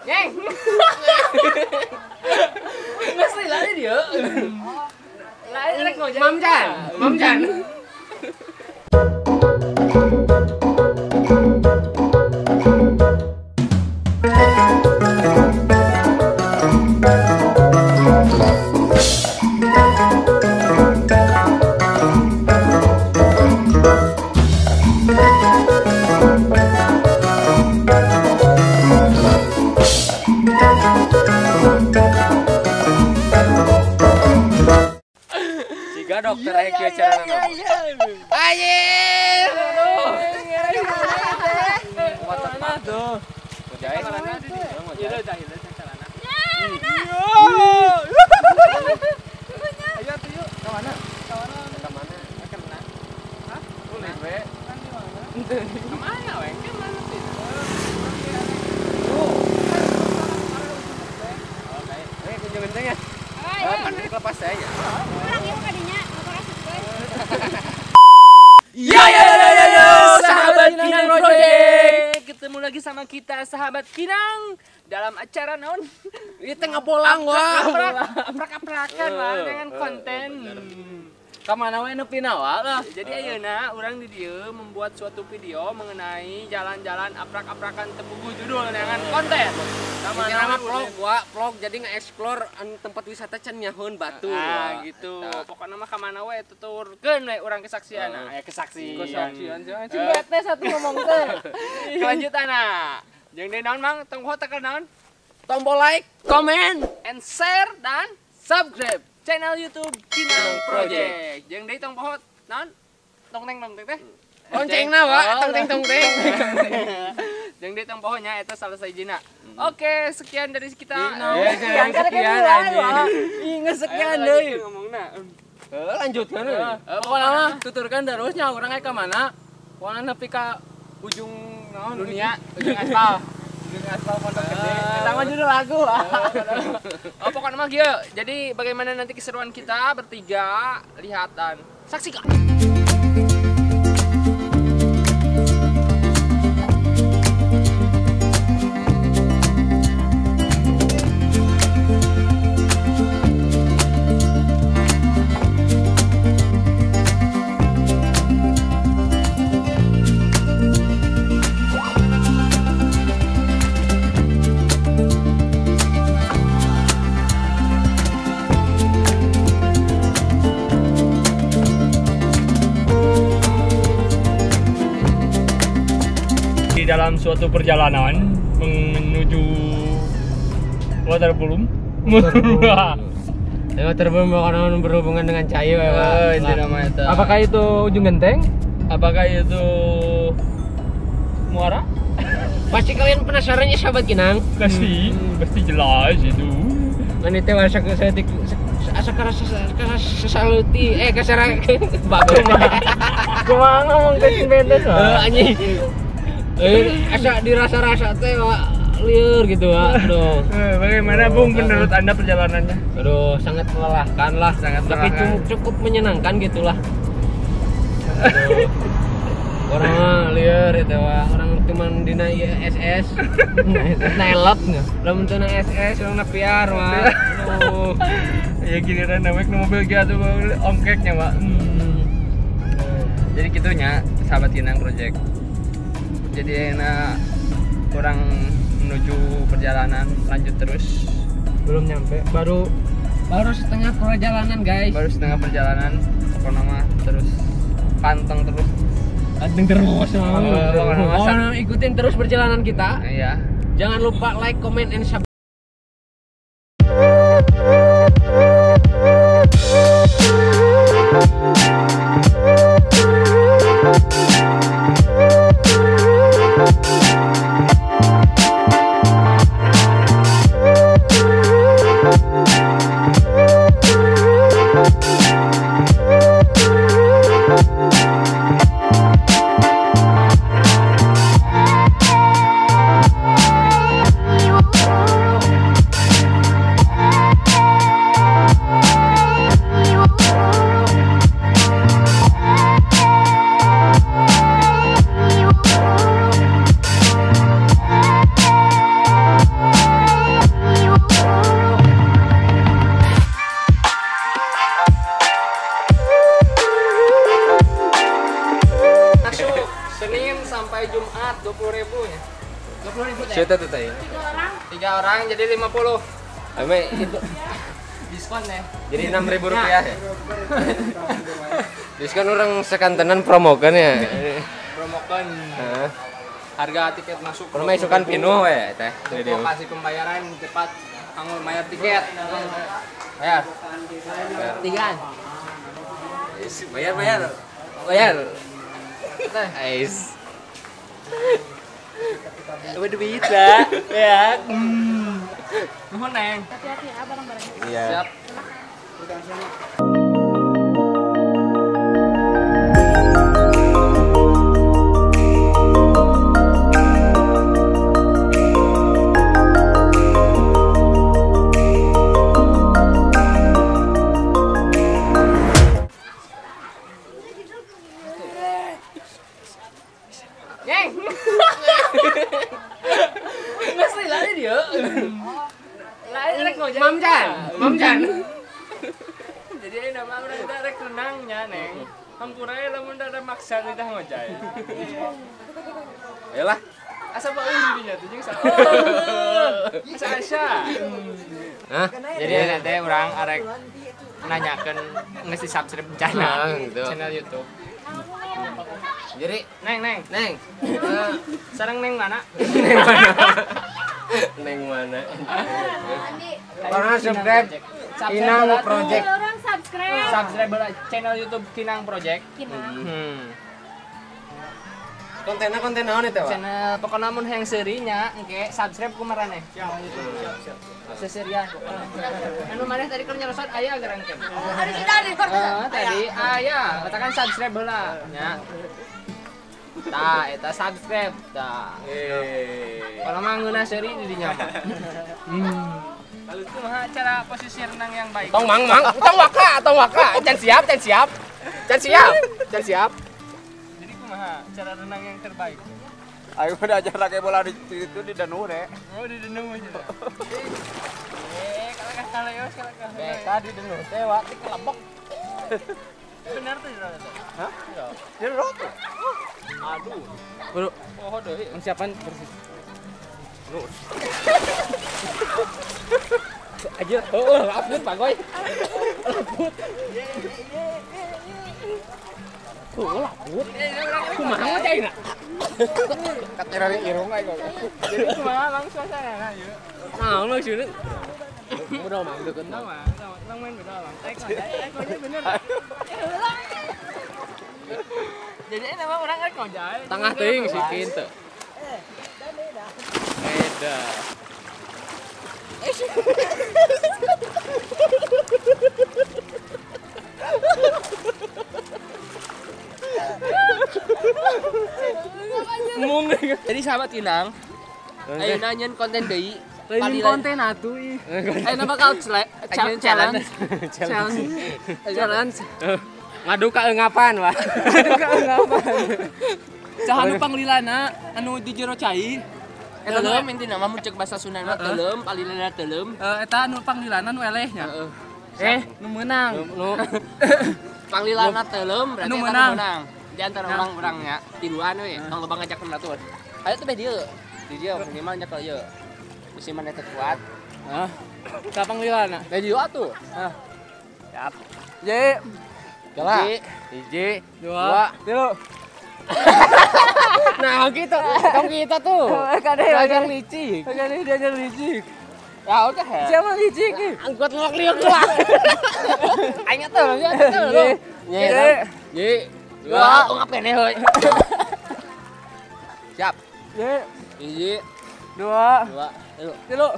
Nyeng. Geus lila di dieu. Lain rek ngojek. Mamjan, Mamjan. Jika dokter Eki acara nama. Ayo. Mana tuh? Ayo tuh yuk. Ke mana? Ke mana? Ke mana? Hah? Boleh we. Kan di mana? Ke mana we? Ke mana sih? Oke. Eh, kunjung genteng ya? Kan lepas saya ya. Kurang yuk kadinya, motor asik gue. Yo yo yo yo yo, sahabat Kinang Project. Ketemu lagi sama kita sahabat Kinang dalam acara naon? Di tengah bolang wah. Aprak-aprakan lah dengan konten. Ka mana we nepi nawa lah. Jadi ayeuna urang di dieu membuat suatu video mengenai jalan-jalan aprak-aprakan tepugu judul dengan konten. Sama nama vlog gua, vlog jadi nge-explore tempat wisata can nyahoun batu. Ah gitu. Pokokna mah ka mana we tuturkeun we urang kesaksian. Aya kesaksian. Kesaksian cing bete satu ngomong teh. Kelanjutanna. Jeung deui naon Mang? Tong poho tekan naon? Tombol like, comment, and share dan subscribe channel YouTube Kinang Project. Jeung deui tong poho naon? Tong teng tong teng teh. Loncengna wa, tong teng tong teng. Jeung deui tong poho nya eta salah sahijina. Oke, sekian dari kita. Sekian anjing. Ih, sekian deui. Ngomongna. Heuh, lanjutkeun we. Pokona mah tuturkeun terusnya urang aya ka mana? Pokona nepi ka ujung naon dunia, ujung aspal. Ujung aspal Pondok Gede. Eta mah judul lagu. Oh, pokoknya mah kieu. Jadi bagaimana nanti keseruan kita bertiga, lihat dan saksikan. Di dalam suatu perjalanan menuju Waterboom. Waterboom bukan berhubungan dengan cair ya, Pak. Itu namanya itu. Apakah itu ujung genteng? Apakah itu muara? Pasti kalian penasaran ya sahabat Kinang? Pasti, pasti jelas itu. Nanti teh asa asa saluti kasara bagus. Kumaha ngomong teh sing bentes. Anjing. Asa dirasa-rasa teh liur gitu, aduh. Bagaimana Bung menurut Anda perjalanannya? Aduh, sangat melelahkan lah, sangat tapi melelahkan. Cukup menyenangkan gitulah. Aduh. Orang mah liur itu wah, orang cuman dina SS. Naelot lamun teu na SS urang na piar wah. Aduh. Ya giliran naik mobil ge atuh ongkeknya, Pak. Jadi kitunya sahabat Kinang Project. Jadi enak kurang menuju perjalanan lanjut terus. Belum nyampe, baru setengah perjalanan guys. Baru setengah perjalanan, pokoknya mah terus panteng terus. Panteng terus. Oh, ikutin terus perjalanan kita. Iya. Jangan lupa like, comment, and subscribe. Oh. Senin sampai Jumat 20.000 ya. 20.000 teh. Siapa tuh teh? 3 orang. 3 orang jadi 50. Ame itu diskon deh. Jadi 6.000 rupiah ya. Diskon orang sekantenan promokan ya. Promokan. Heeh. Harga tiket masuk. Promo isukan pinuh we teh. Lokasi pembayaran cepat anggur bayar tiket. Bayar. Tigaan. Bayar bayar. Bayar. Ais. Apa duit lah. Ya. Nuhun Neng. Hati-hati ya barang-barangnya. Iya. Siap. Neng. Nggak lari dia. Mamjan, mamjan. Jadi nama orang teh rek renangnya Neng. Hampura we lamun ada maksa teh ngojay. Ayolah. Asa bau dirinya tuh jeung asa asa. Hah? Jadi nanti orang arek nanyakeun geus di-subscribe channel gitu. Channel YouTube. Jadi Neng, Neng, Neng. Sareng Neng mana? Neng mana? Neng mana? Orang subscribe Kinang Project. Orang subscribe. Subscribe channel YouTube Kinang Project. Kinang. Kontennya konten naon itu, Pak? Channel pokoknya mun hayang seurinya engke subscribe ku maraneh. Siap. Siap, siap. Seserian pokoknya. Anu maneh tadi keur nyerosot aya gerang ke. Harus kita tadi aya, katakan subscribe heula nya. Tah, eta subscribe tah. Kalau mah ngeunah seuri di dinya mah. Lalu kumaha cara posisi renang yang baik? Tong mang mang, tong waka, can siap, can siap. Can siap, can siap. Jadi kumaha cara renang yang terbaik? Ayo udah ajar lagi bola di itu di danau deh. Oh, di danau aja. Kalau kalau yo kalau Beta di danau teh wak di kelebok. Benar tuh jero teh. Hah? Jero tuh. Aduh. Bro, oh deui persiapan bersih. Terus. Aja, oh, laput Pak Goy. Laput. Oh, laput. Kumaha mah cai na? Katirari irung aing kok. Jadi kumaha langsung suasana ieu. Nah, maksudnya udah mang deket. Sama, sama, main beda lang. Aing bener. Jadi ini nama orang kan ngojay. Tengah teuing si Kinto. Beda. Mung. Jadi sahabat Kinang, ayo nanyain konten deui. Lain konten atuh ih. Ayo bakal challenge. Challenge. Ngadu ka eungapan, Pak. Ngadu ka eungapan. Saha nu panglilana anu di jero cai? Eta teuleum intina mah mun ceuk basa Sunda mah teuleum, palilana teuleum. Eta anu panglilana nu eleh nya. Heeh. Nu meunang. Nu panglilana teuleum berarti nu eta meunang. Nu meunang. Di antara orang-orang nya tiluan we, tong loba ngajak batur. Ayo teh dieu. Di dieu minimal nyekel ieu. Bisi maneh teu kuat. Hah. Ka panglilana? Di dieu atuh. Hah. Siap. Ye. Jalan. Hiji, dua, tilu. Nah, gitu. Kamu kita tuh. Diajar licik. Kade diajar licik. Ya udah. Siapa licik? Angkut lok liuk lah. Aing atuh, ya atuh. Ye. Ye. Dua, ungap keneh heuy. Siap. Ye. Hiji, dua, tilu. Tilu.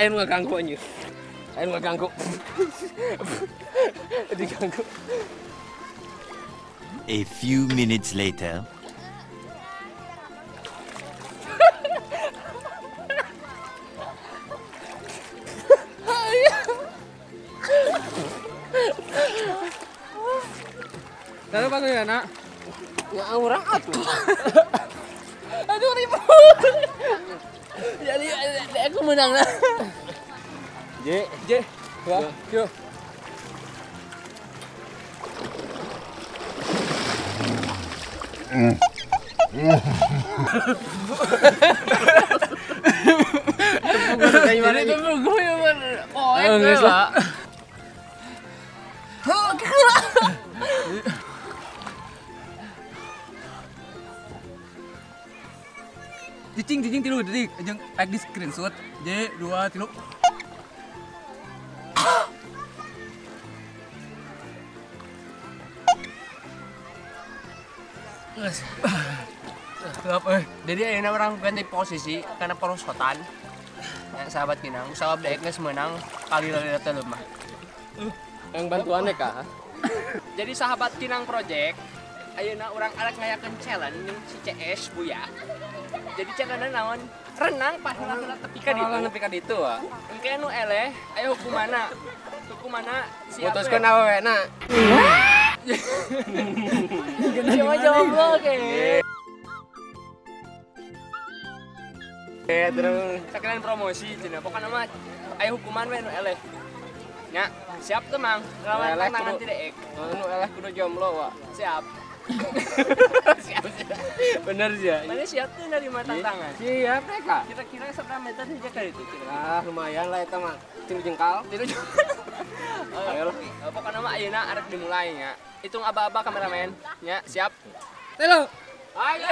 Ayo nggak ganggu anjir. Ayo nggak ganggu. Diganggu. A few minutes later. Taruh panggil ya nak. Ya orang atuh. Aduh ribut. Ya Kemenangna. J J 2 3. Jadi tepung gue yang poek lah. Cicing cicing 3 detik, jeung di screenshot. J 2 3. Jadi ayeuna urang ganti posisi karena porosotan. Ya, sahabat Kinang, sabab daek geus meunang kali lali teh mah. Yang bantuan deh kah? Jadi sahabat Kinang Project, ayeuna urang arek ngayakeun challenge jeung si CS Buya. Jadi challenge naon? Renang pas heula tepi ka ditu. Nepi ka ditu ah. Engke nu eleh, aya hukumanna. Hukumanna siap. Putuskeun awewena. Siapa jomblo ke? Terus sekalian promosi cenah. Pokokna mah aya hukuman we nu eleh. Nya, siap tuh Mang. Lawan tantangan ti deek. Nu eleh kudu jomblo, Wak. Siap. Siap. Bener sih ya. Mana siap tuh nerima tantangan? Siap deh, Kak. Kira-kira seberapa meter sih ka ditu? Ah, lumayan lah eta mah. 3 jengkal. 3 jengkal. Ayo lah. Pokokna mah ayeuna arek dimulai nya. Hitung aba-aba kameramen. Nya, siap. Telo. Ayo.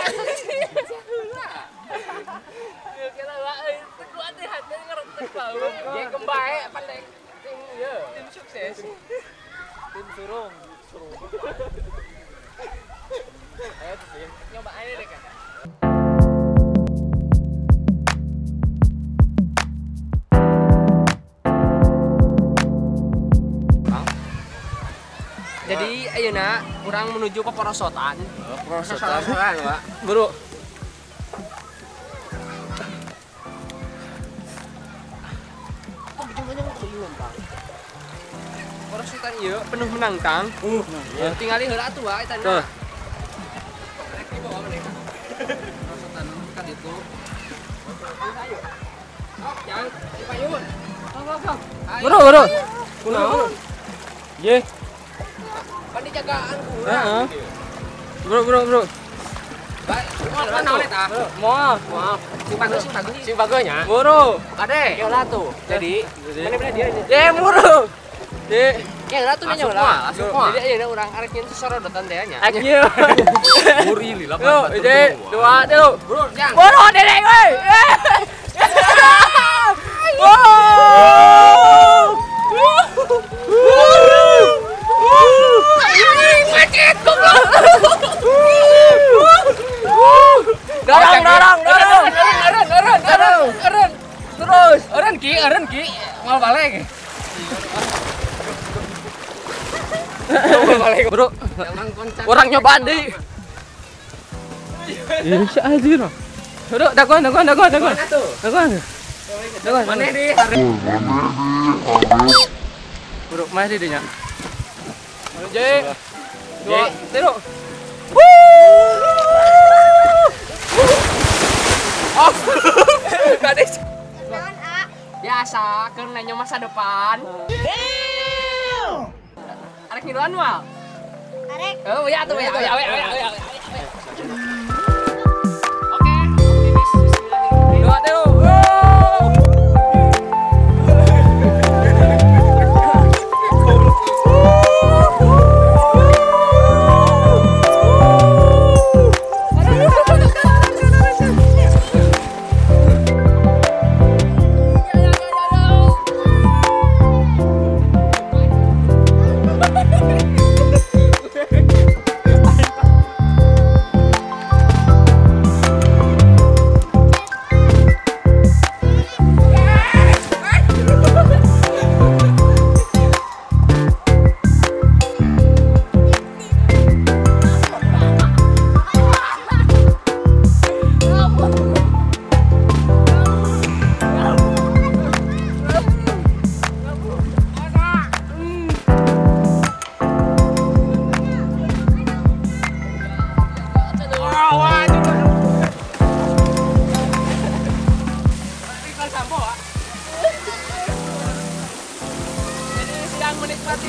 Tim sukses. Tim surung. Surung. Ayo tim. Nyoba aja deh kan. Jadi ayeuna urang menuju ke porosotan. Porosotan, Pak. Bro. Porosotan ieu penuh menantang. Tingali heula atuh wae eta. Tuh. Rek dibawa maneh. Porosotan ka ditu. Ayo. Sok, jang, dipayun. Sok, sok. Bro, bro. Kunaon? Ye. Pan dijagaan ku urang. Heeh. Bro, bro, bro. Moal naon eta? Moal. Moal. Sing bagus, sing bagus. Sing bageunya. Bro. Kade. Heula tuh. Jadi, mana bener dia ini. Ye, bro. Ye. Ya heula tuh nya heula. Jadi ayeuna urang arek nyeun sorodotan teh nya. Ek ieu. Muri lila Yo, J 2 3. Bro, jang. Bro, dedek euy. Wow. Macet goblok. Dorong, dorong, dorong. Eureun, eureun, eureun. Terus. Eureun ki, moal balik. Bro, orang nyobaan deui. Ih, si anjir. Bro, dagoan, dagoan, dagoan, dagoan. Dagoan. Dagoan. Maneh di. Bro, maneh di dinya. J 2 3. Oh. Kades. Biasa, keur nanya masa depan. Damn. Arek ngiluan moal? Arek. Oh, ya tuh ya, ya, ya, ya. Oke, optimis. Bismillahirrahmanirrahim. 2 3.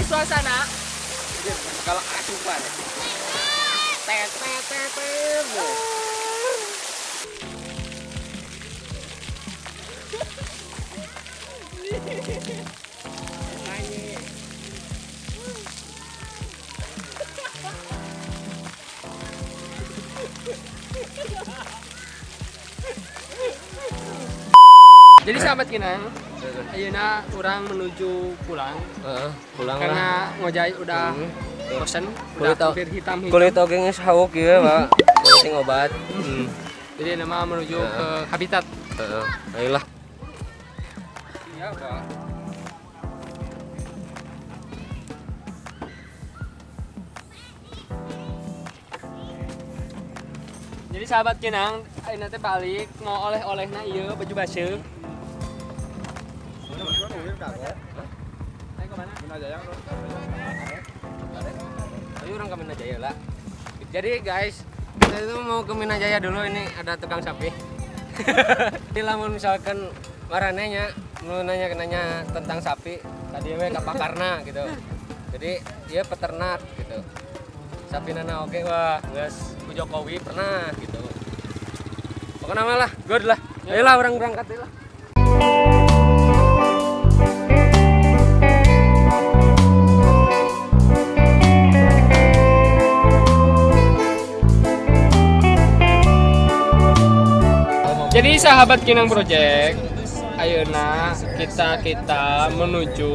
suasana. Kalau asupan. Tet tet tet. Jadi sahabat Kinang, ayeuna urang menuju pulang. Pulang karena ngojay udah bosen, udah hampir hitam-hitam. Kulit oge geus hauk ieu, Pak. Penting obat. Jadi nama menuju ke habitat. Heeh. Ayolah. Iya, Pak. Jadi sahabat Kinang, ayeuna teh balik mau oleh-olehna ieu baju baseuh. Ayo orang ke Minajaya lah. Jadi guys, kita itu mau ke Minajaya dulu, ini ada tukang sapi. Jadi lamun misalkan maranenya mau nanya tentang sapi, tadi we ka pakarna gitu. Jadi dia peternak gitu. Sapi nana oke wah, geus ku Jokowi pernah gitu. Pokoknya mah lah, good lah. Ayolah orang berangkat lah. Jadi sahabat Kinang Project, ayeuna kita menuju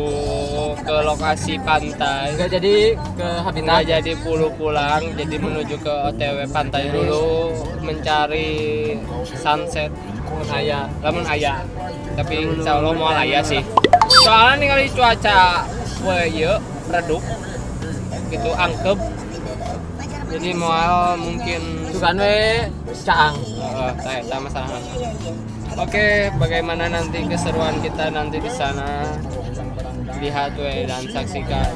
ke lokasi pantai. Enggak jadi ke habitat. Nggak jadi pulang, jadi menuju ke OTW pantai dulu mencari sunset. Aya, lamun aya. Tapi insya Allah mau aya sih. Soalnya nih kali cuaca we ieu redup gitu angkep. Jadi moal mungkin sugan we caang. Heeh, saya masalah. Oke, bagaimana nanti keseruan kita nanti di sana? Lihat we dan saksikan.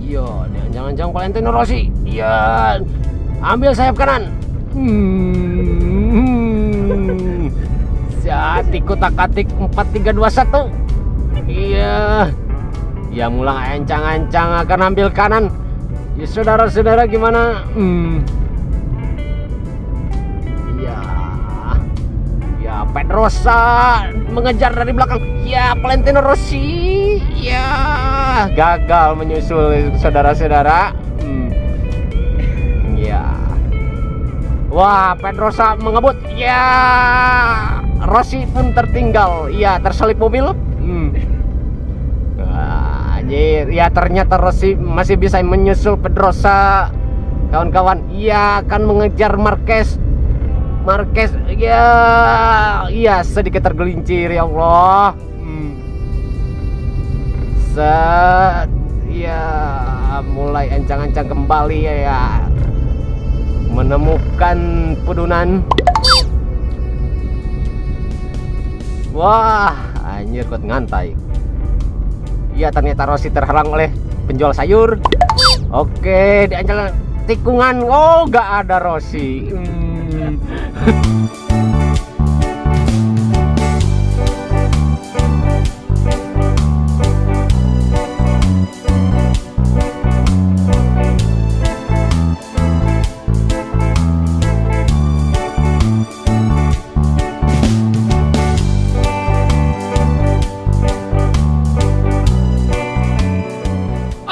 Iya, jangan-jangan Valentino Rossi. Iya. Ambil sayap kanan. Tikutak-atik 4 3 2 1. Iya. Ya mulai ancang-ancang akan ambil kanan. Ya saudara-saudara gimana? Ya. Ya Pedrosa mengejar dari belakang. Ya Valentino Rossi. Ya gagal menyusul saudara-saudara. Ya. Wah, Pedrosa mengebut. Ya, Rossi pun tertinggal. Iya, terselip mobil. Wah, anjir. Ya, ternyata Rossi masih bisa menyusul Pedrosa. Kawan-kawan, iya akan mengejar Marquez. Marquez, ya, iya sedikit tergelincir ya Allah. Set, ya, mulai ancang-ancang kembali ya. Menemukan pudunan. Wah, anjir kot ngantai. Iya, ternyata Rossi terhalang oleh penjual sayur. Oke, diancam tikungan. Oh, gak ada Rossi.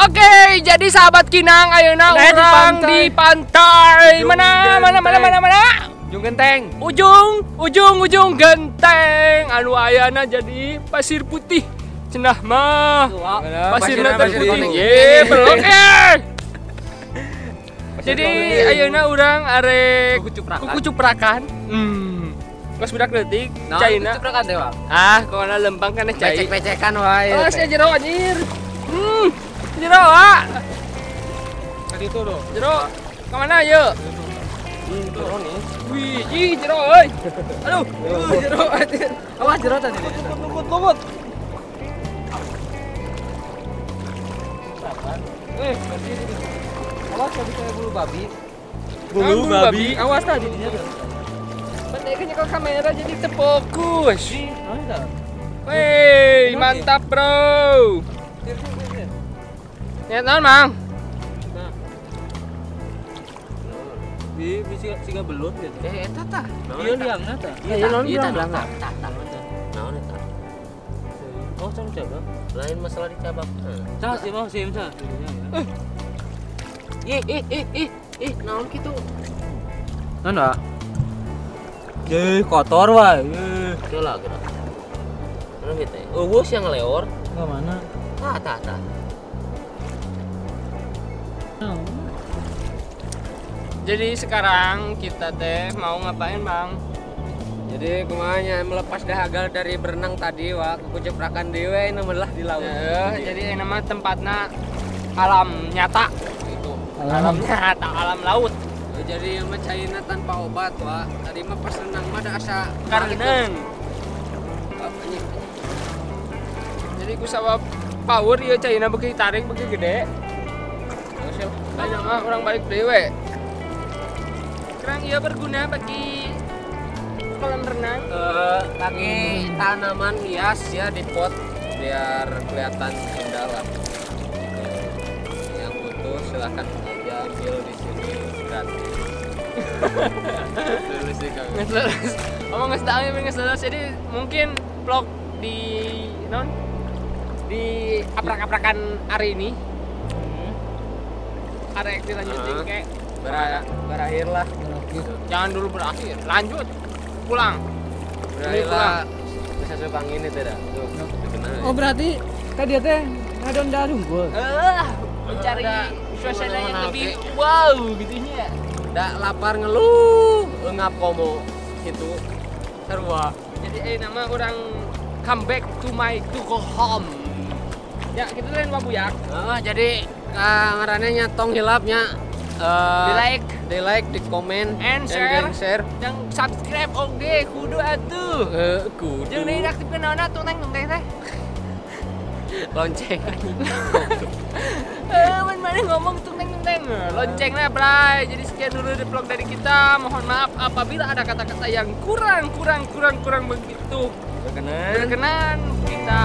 Oke, jadi sahabat Kinang, ayeuna urang di pantai. Mana mana mana mana mana? Ujung Genteng. Ujung ujung ujung Genteng. Anu ayana jadi pasir putih. Cenah mah. Pasirna terputih. Ye, belum eh. Jadi ayeuna urang arek kukucuprakan. Geus budak leutik, caina. Kukucuprakan teh, Pak. Ah, kona lempang kana cai. Pecek-pecekan wae. Oh, sia jero anjir. Jero, Pak. Tadi itu loh. Jero, ke mana yuk? Jero nih. Wih, ih, jero, oi. Aduh, jero anjir. Awas jero tadi. Luput, luput. Awas ya bisa bulu babi. Bulu babi. Awas tadi dinya. Pendeknya kalau kamera jadi terfokus. Wey, mantap bro. Ya, naon, Mang? Di bisa siga belut gitu. Eta tah. Iya liangna tah. Iya liangna. Tah tah. Naon eta? Oh, can cabak. Lain masalah di cabak. Cah sih mau sih cah. Ih ih ih ih ih naon kitu? Naon ah? Ye, kotor wae. Coba gerak. Mana gitu? Eueuh yang leor. Enggak mana? Tah tah tah. Jadi sekarang kita teh mau ngapain, Bang? Jadi kumanya melepas dahaga dari berenang tadi, wah, kujeprakan dewe ini melah di laut. Ya, jadi ini mah tempatnya alam nyata gitu. Alam nyata, alam laut. Jadi mah cairna tanpa obat, wah. Tadi mah pas renang mah ada asa karena. Jadi ku sabab power ieu cairna beuki tarik beuki gede. Banyak mah orang balik dewe. Sekarang ia berguna bagi kolam renang, bagi tanaman hias ya di pot biar kelihatan indah lah. Yang butuh silahkan aja ambil di sini gratis. Lulus sih kami. Omong nggak tahu nggak lulus. Jadi mungkin vlog di non di aprak-aprakan hari ini. Arek dilanjutin kayak berakhirlah. Jangan dulu berakhir, lanjut pulang. Berakhirlah bisa sepang ini tidak. Oh berarti tadi teh ngadon darung gua. Mencari suasana yang lebih wow gitu nya. Ndak lapar ngeluh, ngap komo gitu. Sarua. Jadi nama orang come back to my to go home. Ya, kita lain wabuyak. Jadi ngarannya nya tong hilapnya. Di like, di komen, and share, dan subscribe oke, kudu atuh. Kudu. Jangan diaktifkan naon atuh neng teh teh. Lonceng. Mana ngomong tuh neng neng. Loncengnya bray. Jadi sekian dulu di vlog dari kita. Mohon maaf apabila ada kata-kata yang kurang begitu berkenan. Kita